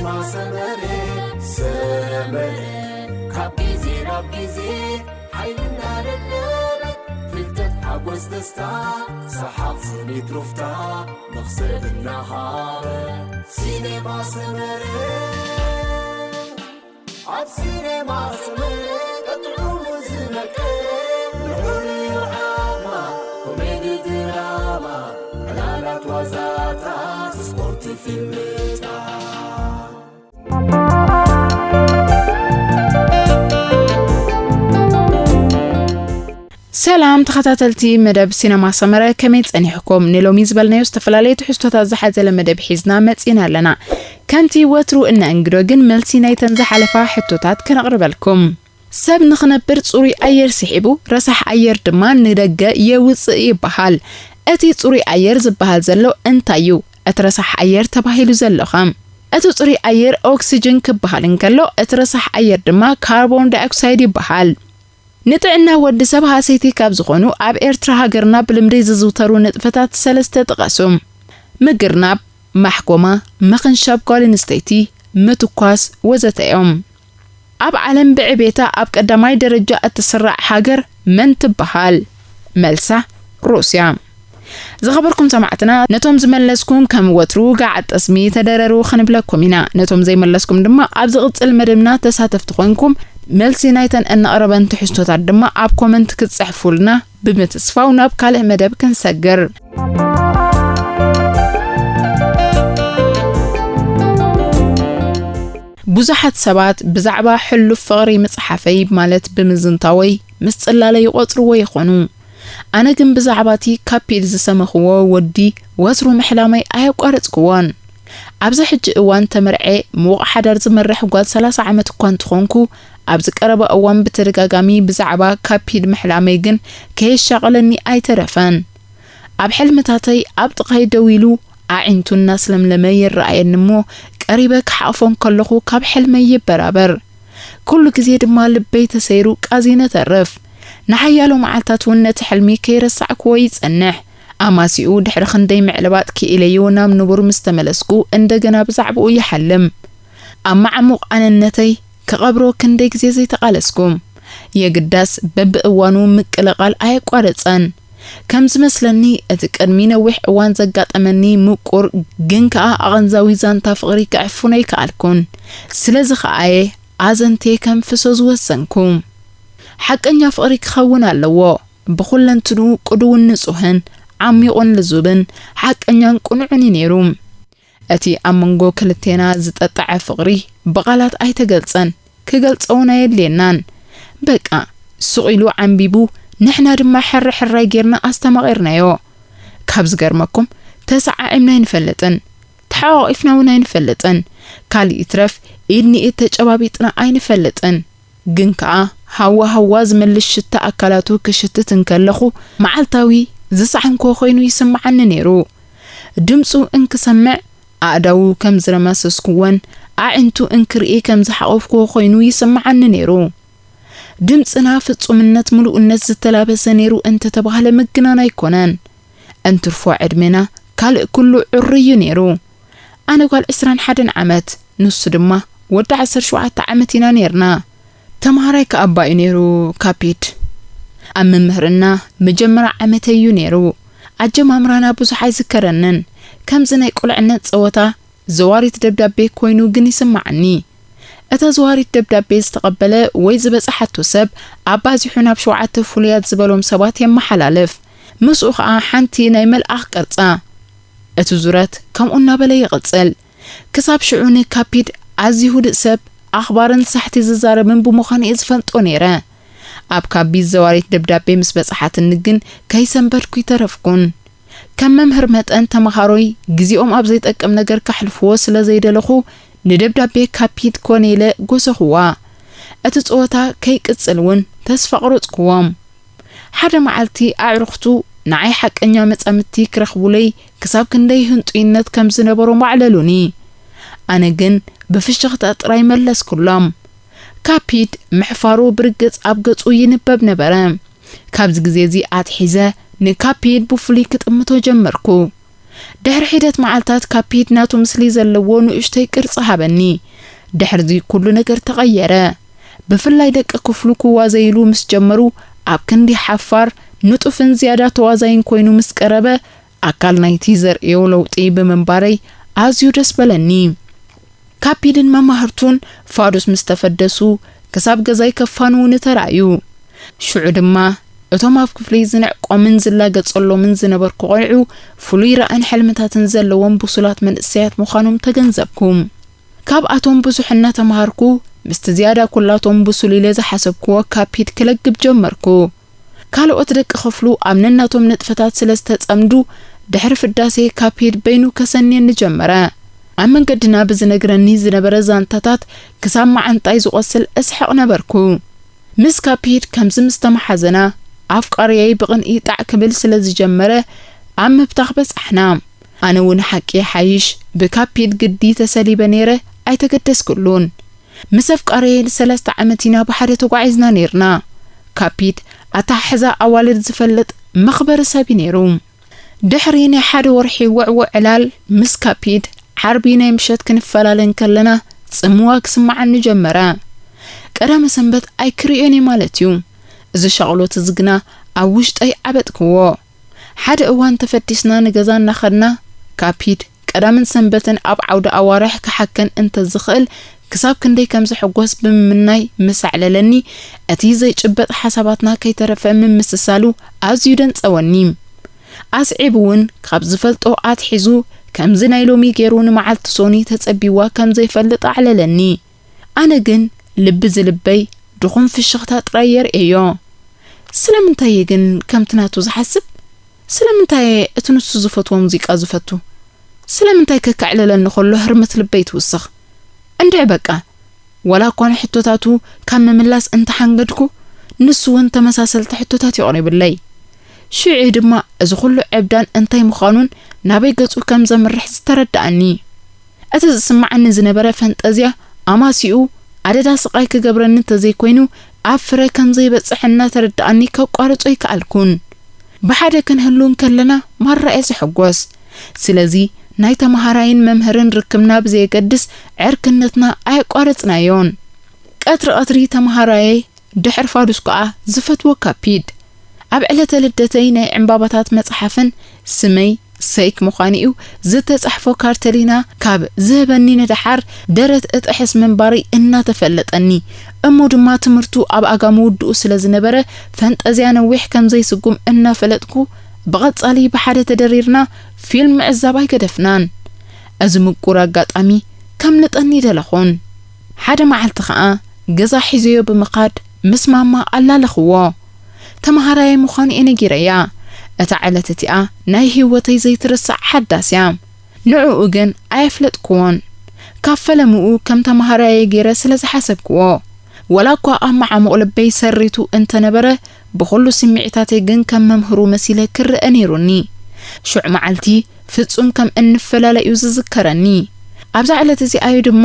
ማሰመረ ሰመረ ካብ ግዜ ናብ ግዜ ሓይልና ደለበት ፍልጠት ሓጎስ ደስታ ሰሓቕ ስኒት ሩፍታ መኽሰብ እናሃበ ሲኔማ ሰመረ ኣብ ሲኔማ ሰመረ ቀጥዑ ዝነቀ ልዑል ዓማ ኮሜዲ ድራማ ዕላላት ዋዛታት ስፖርት ፊልምታት ሰላም ተኸታተልቲ መደብ ሲነማ ሰመረ፣ ከመይ ጸኒሕኩም? ንሎሚ ዝበልናዮ ዝተፈላለዩ ትሕዝቶታት ዝሓዘለ መደብ ሒዝና መጺና ኣለና። ከምቲ ወትሩ እነእንግዶ ግን መልሲ ናይተን ዝሓለፋ ሕቶታት ከነቕርበልኩም። ሰብ ንኽነብር ጽሩይ ኣየር ስሒቡ ረሳሕ ኣየር ድማ ንደገ የውጽእ ይበሃል። እቲ ጽሩይ ኣየር ዝበሃል ዘሎ እንታይ እዩ? እቲ ረሳሕ ኣየር ተባሂሉ ዘሎኸ? እቲ ጽሩይ ኣየር ኦክስጅን ክበሃል እንከሎ እቲ ረሳሕ ኣየር ድማ ካርቦን ዳይኦክሳይድ ይበሃል። ንጥዕና ወዲ ሰብ ሃሰይቲ ካብ ዝኾኑ ኣብ ኤርትራ ሃገርና ብልምዲ ዝዝውተሩ ንጥፈታት ሰለስተ ጥቀሱ። ምግርናብ፣ ማሕጎማ፣ ምኽንሻብ ጓል ኣንስተይቲ፣ ምትኳስ ወዘተ እዮም። ኣብ ዓለም ብዕቤታ ኣብ ቀዳማይ ደረጃ እትስራዕ ሃገር መን ትበሃል? መልሳ ሩስያ። ዝኸበርኩም ሰማዕትና ነቶም ዝመለስኩም ከም ወትሩ ጋዓት ጠስሚ ተደረሩ ክንብለኩም ኢና። ነቶም ዘይመለስኩም ድማ ኣብ ዝቕጽል መደብና ተሳተፍቲ ኮንኩም መልሲ ናይተን እነቕረበን ትሕዝቶታት ድማ ኣብ ኮመንት ክትጽሕፉልና ብምትስፋው ናብ ካልእ መደብ ክንሰግር። ብዙሓት ሰባት ብዛዕባ ሕሉፍ ፍቕሪ ምጽሓፈይ ማለት ብምዝንታወይ ምስ ጽላለይ ይቖጽርዎ ይኾኑ። ኣነ ግን ብዛዕባ እቲ ካፒድ ዝሰመኽዎ ወዲ ወትሩ ምሕላመይ ኣየቋረጽክዎን። ኣብዚ ሕጂ እዋን ተመርዔ ምዉቕ ሓዳር ዝመርሕ ጓል ሰላሳ ዓመት እኳ እንተኾንኩ ኣብዚ ቀረባ እዋን ብተደጋጋሚ ብዛዕባ ካፒድ ምሕላመይ ግን ከየሻቐለኒ ኣይተረፈን። ኣብ ሕልምታተይ ኣብ ጥቓይ ደው ኢሉ ኣዒንቱ እናስለምለመ ይረኣየኒ እሞ ቀሪበ ክሓቕፎ እንከለኹ ካብ ሕልመይ ይበራበር። ኩሉ ግዜ ድማ ልበይ ተሰይሩ ቃዚነ ተርፍ። ንሓያሎ መዓልታት እውን ነቲ ሕልሚ ከይረሳዕክዎ ይጸንሕ። ኣማሲኡ ድሕሪ ክንደይ ምዕልባጥ ክኢለዮ ናብ ንቡር ምስ ተመለስኩ እንደገና ብዛዕባኡ ይሓልም። ኣብ መዓሙቕ ኣነነተይ ክቐብሮ ክንደይ ግዜ ዘይተቓለስኩ። የግዳስ በብእዋኑ ምቅልቓል ኣየቋረጸን። ከም ዝመስለኒ እቲ ቅድሚ ነዊሕ እዋን ዘጋጠመኒ ምቁር ግን ከኣ ኣቐንዛዊ ዛንታ ፍቕሪ ክዕፍኖ ኣይከኣልኩን። ስለዚ ከኣ እየ ኣዘንትየ ከንፍሶ ዝወሰንኩ። ሓቀኛ ፍቕሪ ክኸውን ኣለዎ። ብኹለንትንኡ ቅዱውን ንጹህን ዓሚቑን ልዙብን ሓቀኛን ቅኑዕን እዩ ነይሩ። እቲ ኣብ መንጎ ክልቴና ዝጠጠዐ ፍቕሪ ብቓላት ኣይተገልጸን፣ ክገልጾ እውን ኣየድልየናን። በቃ ሱቕ ኢሉ ዓንቢቡ ንሕና ድማ ሕርሕራይ ጌርና ኣስተማቒርናዮ። ካብ ዝገርመኩም ተሰዓዒምና ኣይንፈልጥን፣ ተሓቋቒፍና እውን ኣይንፈልጥን፣ ካልእ ይትረፍ ኢድ ንኢድ ተጨባቢጥና ኣይንፈልጥን። ግን ከኣ ሃዋ ሃዋ ዝመልስ ሽታ ኣካላቱ ክሽትት እንከለኹ መዓልታዊ ዝሰዓምክዎ ኮይኑ ይስምዓኒ ነይሩ። ድምጹ እንክሰምዕ ኣእዳዉ ከም ዝረማሰስኩወን ኣዒንቱ እንክርኢ ከም ዝሓቖፍክዎ ኮይኑ ይስምዓኒ ነይሩ። ድምጽና ፍጹምነት ምሉእነት ዝተላበሰ ነይሩ እንተተባህለ ምግናን ኣይኮነን። እንትርፎ ዕድሜና ካልእ ኩሉ ዕሩይ እዩ ነይሩ። ኣነ ጓል ዕስራን ሓደን ዓመት፣ ንሱ ድማ ወዲ ዓሰርተ ሸውዓተ ዓመት ኢና ነይርና። ተምሃራይ ከኣ እባ እዩ ነይሩ ካፒድ። ኣብ ምምህርና መጀመርያ ዓመተይ እዩ ነይሩ። ኣጀማምራና ብዙሕ ኣይዝከረንን። ከምዚ ናይ ቁልዕነት ጸወታ ዘዋሪት ደብዳቤ ኮይኑ ግን ይስምዓኒ። እታ ዘዋሪት ደብዳቤ ዝተቐበለ ወይ ዝበጽሓቶ ሰብ ኣባዚሑ ናብ ሸውዓተ ፍሉያት ዝበሎም ሰባት የመሓላልፍ። ምስኡ ኸኣ ሓንቲ ናይ መልኣኽ ቅርጻ። እቲ ዙረት ከምኡ እናበለ ይቕጽል። ክሳብ ሽዑ ንካፒድ ኣዝዩ ህዱእ ሰብ፣ ኣኽባርን ሳሕቲ ዝዛረብን ብምዃኑ እየ ዝፈልጦ ነይረ። ኣብ ካፒድ ዘዋሪት ደብዳቤ ምስ በጽሓትኒ ግን ከይሰንበድኩ ይተረፍኩን። ከም መምህር መጠን ተመሃሮይ ግዜኦም ኣብ ዘይጠቅም ነገር ከሕልፍዎ ስለ ዘይደለኹ ንደብዳቤ ካፒድ ኮነ ኢለ ጎሰኹዋ። እቲ ጸወታ ከይቅጽል እውን ተስፋ ኣቑረጽኩዎም። ሓደ መዓልቲ ኣዕሩኽቱ ንዓይ ሓቀኛ መጻምድቲ ክረኽቡለይ ክሳብ ክንደይ ህንጡይነት ከም ዝነበሮም ኣዕለሉኒ። ኣነ ግን ብፍሽኽታ ጥራይ መለስኩሎም። ካፒድ ምሕፋሩ ብርግጽ ኣብ ገጹ ይንበብ ነበረ። ካብዚ ግዜ እዚ ኣትሒዘ ንካፒድ ብፍሉይ ክጥምቶ ጀመርኩ። ድሕሪ ሒደት መዓልታት ካፒድ ናቱ ምስሊ ዘለዎ ንእሽተይ ቅርጺ ሃበኒ። ድሕርዚ ኩሉ ነገር ተቐየረ። ብፍላይ ደቂ ክፍሉ ክዋዘይሉ ምስ ጀመሩ፣ ኣብ ክንዲ ሓፋር፣ ንጡፍን ዝያዳ ተዋዛይን ኮይኑ ምስ ቀረበ፣ ኣካል ናይቲ ዘርእዮ ለውጢ ብምንባረይ ኣዝዩ ደስ በለኒ። ካፒድን መማህርቱን ፋዱስ ምስ ተፈደሱ፣ ክሳብ ገዛይ ከፋንዉኒ ተራእዩ። ሽዑ ድማ እቶም ኣብ ክፍሊ ዝንዕቆምን ዝላገጸሎምን ዝነበርኩ ቆልዑ፣ ፍሉይ ራእን ሕልምታትን ዘለዎም ብሱላት መንእሰያት ምዃኖም ተገንዘብኩ። ካብኣቶም ብዙሕ እናተማሃርኩ፣ ምስቲ ዝያዳ ኩላቶም ብሱል ኢለ ዝሓሰብክዎ ካፒድ ክለግብ ጀመርኩ። ካልኦት ደቂ ክፍሉ ኣብ ነናቶም ንጥፈታት ስለ ዝተጸምዱ፣ ድሕሪ ፍዳሴ ካፒድ በይኑ ከሰንየኒ ጀመረ። ኣብ መንገድና ብዝነግረኒ ዝነበረ ዛንታታት ክሳብ መዓንጣይ ዝቖስል እስሕቕ ነበርኩ። ምስ ካፒድ ከምዚ ምስ ተመሓዘና፣ ኣፍቃሪየይ ብቕንኢ ጣዕ ክብል ስለ ዝጀመረ፣ ኣብ ምብታኽ በጻሕና። ኣነ እውን ሓቂ ይሓይሽ ብካፒድ ግዲ ተሰሊበ ነይረ፣ ኣይተገደስክሉን። ምስ ኣፍቃሪየይ ንሰለስተ ዓመት ኢና ብሓደ ተጓዒዝና ነይርና። ካፒድ ኣተሓሕዛ ኣዋልድ ዝፈልጥ መኽበሪ ሰብ እዩ ነይሩ። ድሕሪ ናይ ሓደ ወርሒ ውዕዉዕ ዕላል ምስ ካፒድ፣ ዓርቢ ናይ ምሸት ክንፈላለ እንከለና ጽምዋ ክስምዓኒ ጀመረ። ቀዳመ ሰንበት ኣይክርእዮን እየ ማለት እዩ። እዚ ሻቕሎት እዚ ግና ኣብ ውሽጠይ ዓበጥክዎ። ሓደ እዋን ተፈዲስና ንገዛ እናኸድና፣ ካፒድ ቀዳምን ሰንበትን ኣብ ዓውደ ኣዋርሕ ክሓከን እንተዝኽእል ክሳብ ክንደይ ከም ዝሕጎስ ብምምናይ ምስ ኣዕለለኒ፣ እቲ ዘይጭበጥ ሓሳባትና ከይተረፈ ምምስሳሉ ኣዝዩ ደንጸወኒ። ኣስዒቡ እውን ካብ ዝፈልጦ ኣትሒዙ ከምዚ ናይ ሎሚ ገይሩ ንመዓልቲ ሶኒ ተጸቢዋ ከም ዘይፈልጥ ኣዕለለኒ። ኣነ ግን ልቢ ዝልበይ ድኹም ፍሽኽታ ጥራይ የርእዮ። ስለምንታይ እየ ግን ከምቲ ናቱ ዝሓስብ? ስለምንታይ እየ እቲ ንሱ ዝፈትዎ ሙዚቃ ዝፈቱ? ስለምንታይ ከ ከዕልለኒ ከሎ ህርመት ልበይ ትውስኽ? እንድዒ በቃ፣ ዋላ እኳ ንሕቶታቱ ካብ ምምላስ እንተሓንገድኩ፣ ንሱ እውን ተመሳሰልቲ ሕቶታት የቕሪብለይ። ሽዑ ድማ እዚ ኩሉ ዕብዳን እንታይ ምዃኑን ናበይ ገጹ ከም ዘምርሕ ዝተረድኣኒ። እቲ ዝስምዓኒ ዝነበረ ፈንጠዝያ ኣማሲኡ ኣደዳ ስቓይ ክገብረኒ እንተዘይኮይኑ፣ ኣብ ፍረ ከም ዘይበጽሕ እናተረድኣኒ ከቋርጾ ኣይከኣልኩን። ብሓደ ክንህሉ እንከለና ማራ እየ ዝሕጎስ። ስለዚ ናይ ተመሃራይን መምህርን ርክብና ብዘየገድስ ዕርክነትና ኣየቋረጽናዮን። ቀትሪ ቀትሪ ተመሃራየይ ድሕሪ ፋዱስ ከኣ ዝፈትዎ ካፒድ። ኣብ ዕለተ ልደተይ ናይ ዕምባባታት መጽሓፍን ስመይ ሰይክ ምዃኑ እዩ ዝተጻሕፎ ካርተሊና ካብ ዝህበኒ ንደሓር ደረት እጥሕስ ምንባረይ እናተፈለጠኒ፣ እሞ ድማ ትምህርቱ ኣብ ኣጋ ምውድኡ ስለ ዝነበረ ፈንጠዝያ ነዊሕ ከም ዘይስጉም እናፈለጥኩ ብቐጻሊ ብሓደ ተደሪርና ፊልም ምዕዛብ ኣይገደፍናን። እዚ ምቁር ኣጋጣሚ ከምልጠኒ ደለኹን። ሓደ መዓልቲ ኸኣ ገዛ ሒዘዮ ብምኻድ ምስ ማማ ኣላለኽዎ። ተመሃራይ ምዃኑ እየ ነጊረያ። እታ ዕለት እቲኣ ናይ ህይወተይ ዘይትርሳዕ ሓዳስ እያ። ንዕኡ ግን ኣየፍለጥክዎን። ካብ ፈለምኡ ከም ተመሃራየ ገይረ ስለ ዝሓሰብክዎ። ወላ እኳ ኣብ መዓሙቕ ልበይ ሰሪቱ እንተነበረ፣ ብኹሉ ስምዒታተይ ግን ከም መምህሩ መሲለ ክረአ ነይሩኒ። ሽዑ መዓልቲ ፍጹም ከም እንፈላለ እዩ ዝዝከረኒ። ኣብዛ ዕለት እዚኣ እዩ ድማ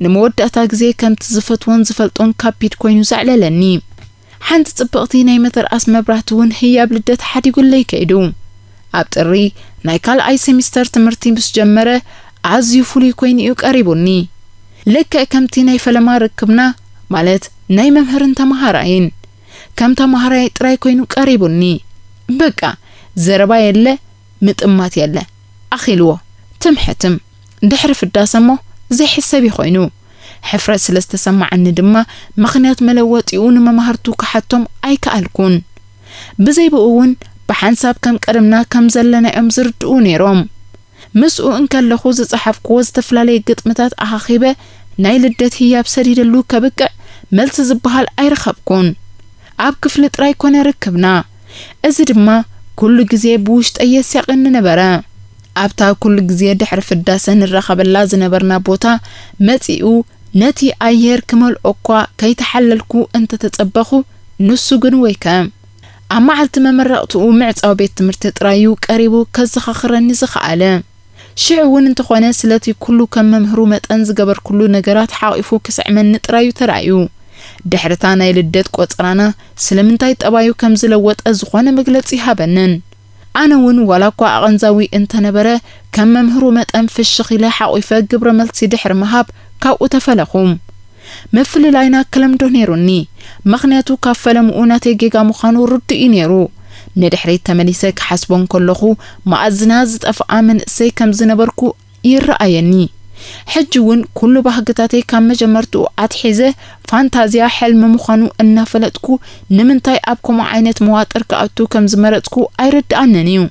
ንመወዳእታ ግዜ ከምቲ ዝፈትዎን ዝፈልጦን ካፒድ ኮይኑ ዘዕለለኒ። ሓንቲ ጽብቕቲ ናይ መተርኣስ መብራህቲ እውን ህያብ ልደት ሓዲጉለይ ከይዱ። ኣብ ጥሪ ናይ ካልኣይ ሴሚስተር ትምህርቲ ምስ ጀመረ ኣዝዩ ፍሉይ ኮይኑ እዩ ቀሪቡኒ። ልክዕ ከምቲ ናይ ፈለማ ርክብና፣ ማለት ናይ መምህርን ተመሃራይን፣ ከም ተመሃራይ ጥራይ ኮይኑ ቀሪቡኒ። በቃ ዘረባ የለ፣ ምጥማት የለ፣ ኣኺልዎ። ትም ሕትም። ድሕሪ ፍዳሰ እሞ ዘይሕሰብ እዩ ኮይኑ። ሕፍረት ስለ ዝተሰማዓኒ ድማ ምኽንያት መለወጢኡ ንመማህርቱ ክሓቶም ኣይከኣልኩን። ብዘይ ብኡ እውን ብሓንሳብ ከም ቀደምና ከም ዘለናዮም ዝርድኡ ነይሮም። ምስኡ እንከለኹ ዝጸሓፍክዎ ዝተፈላለየ ግጥምታት ኣኻኺበ ናይ ልደት ህያብ ሰዲደሉ ከብቅዕ መልሲ ዝበሃል ኣይረኸብኩን። ኣብ ክፍሊ ጥራይ ኮነ ርክብና። እዚ ድማ ኩሉ ግዜ ብውሽጠይ የስያቐኒ ነበረ። ኣብታ ኩሉ ግዜ ድሕሪ ፍዳሰ ንራኸበላ ዝነበርና ቦታ መጺኡ ነቲ ኣየር ክመልኦ እኳ ከይተሓለልኩ እንተተጸበኹ፣ ንሱ ግን ወይከ። ኣብ መዓልቲ መመረቕትኡ ምዕጻው ቤት ትምህርቲ ጥራይ እዩ ቀሪቡ ከዘኻኽረኒ ዝኸኣለ። ሽዑ እውን እንተኾነ ስለቲ ኩሉ ከም መምህሩ መጠን ዝገበርኩሉ ነገራት ሓቒፉ ክስዕመኒ ጥራይ እዩ ተራእዩ። ድሕርታ ናይ ልደት ቆጸራና ስለምንታይ ጠባዩ ከም ዝለወጠ ዝኾነ መግለጺ ሃበንን። ኣነ እውን ዋላ እኳ ኣቐንዛዊ እንተነበረ፣ ከም መምህሩ መጠን ፍሽኽ ኢለ ሓቑፈ ግብረ መልሲ ድሕሪ ምሃብ ካብኡ ተፈለኹ። ምፍልላይና ክለምዶ ነይሩኒ፣ ምኽንያቱ ካብ ፈለምኡ ናተይ ጌጋ ምዃኑ ርዱእ እዩ ነይሩ። ንድሕሪት ተመሊሰ ክሓስቦ እንከለኹ፣ መኣዝና ዝጠፍኣ መንእሰይ ከም ዝነበርኩ ይረኣየኒ። ሕጂ እውን ኩሉ ባህግታተይ ካብ መጀመርትኡ ኣትሒዘ ፋንታዝያ ሕልሚ ምዃኑ እናፈለጥኩ፣ ንምንታይ ኣብ ከምኡ ዓይነት መዋጥር ክኣቱ ከም ዝመረጽኩ ኣይርድኣንን እዩ።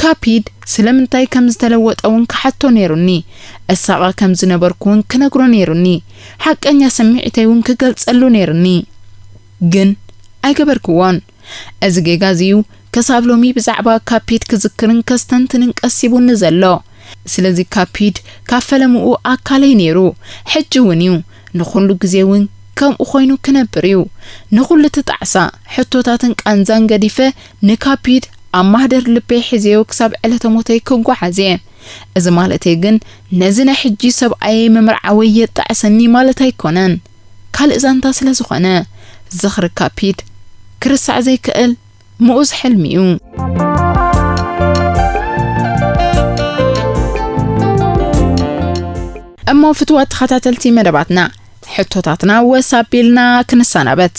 ካፒድ ስለምንታይ ከም ዝተለወጠ እውን ክሓቶ ነይሩኒ። እሳቐ ከም ዝነበርኩ እውን ክነግሮ ነይሩኒ። ሓቀኛ ስምዒተይ እውን ክገልጸሉ ነይሩኒ። ግን ኣይገበርክዎን። እዚ ጌጋ እዚ እዩ ክሳብ ሎሚ ብዛዕባ ካፒድ ክዝክርን ከስተንትንን ቀሲቡኒ ዘሎ። ስለዚ ካፒድ ካብ ፈለምኡ ኣካለይ ነይሩ፣ ሕጂ እውን እዩ። ንኹሉ ግዜ እውን ከምኡ ኮይኑ ክነብር እዩ። ንኹሉ እቲ ጣዕሳ፣ ሕቶታትን ቃንዛን ገዲፈ፣ ንካፒድ ኣብ ማህደር ልበይ ሒዘዮ ክሳብ ዕለተ ሞተይ ክጓዓዝ እየ። እዚ ማለተይ ግን ነዚ ናይ ሕጂ ሰብኣየይ ምምርዓወይ የጣዕሰኒ ማለት ኣይኮነን። ካልእ ዛንታ ስለ ዝኾነ፣ ዝኽሪ ካፒድ ክርሳዕ ዘይክእል ምኡዝ ሕልሚ እዩ። እሞ ፍትዋት ተኸታተልቲ መደባትና፣ ሕቶታትና ወስ ኣቢልና ክንሰናበት።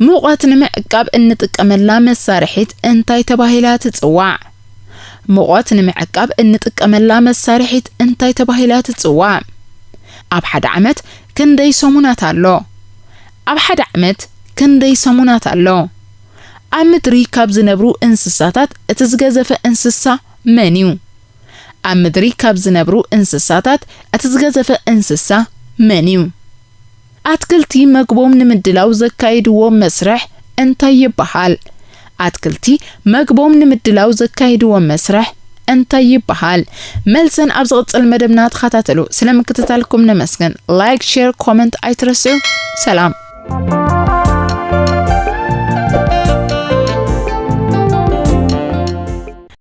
ሙቐት ንምዕቃብ እንጥቀመላ መሳርሒት እንታይ ተባሂላ ትጽዋዕ? ሙቐት ንምዕቃብ እንጥቀመላ መሳርሒት እንታይ ተባሂላ ትጽዋዕ? ኣብ ሓደ ዓመት ክንደይ ሰሙናት ኣሎ? ኣብ ሓደ ዓመት ክንደይ ሰሙናት ኣሎ? ኣብ ምድሪ ካብ ዝነብሩ እንስሳታት እቲ ዝገዘፈ እንስሳ መን እዩ? ኣብ ምድሪ ካብ ዝነብሩ እንስሳታት እቲ ዝገዘፈ እንስሳ መን እዩ? ኣትክልቲ መግቦም ንምድላው ዘካይድዎ መስርሕ እንታይ ይበሃል? ኣትክልቲ መግቦም ንምድላው ዘካይድዎ መስርሕ እንታይ ይበሃል? መልሰን ኣብ ዝቕጽል መደብና ተኸታተሉ። ስለ ምክትታልኩም ነመስግን። ላይክ፣ ሼር፣ ኮመንት ኣይትረስዑ። ሰላም።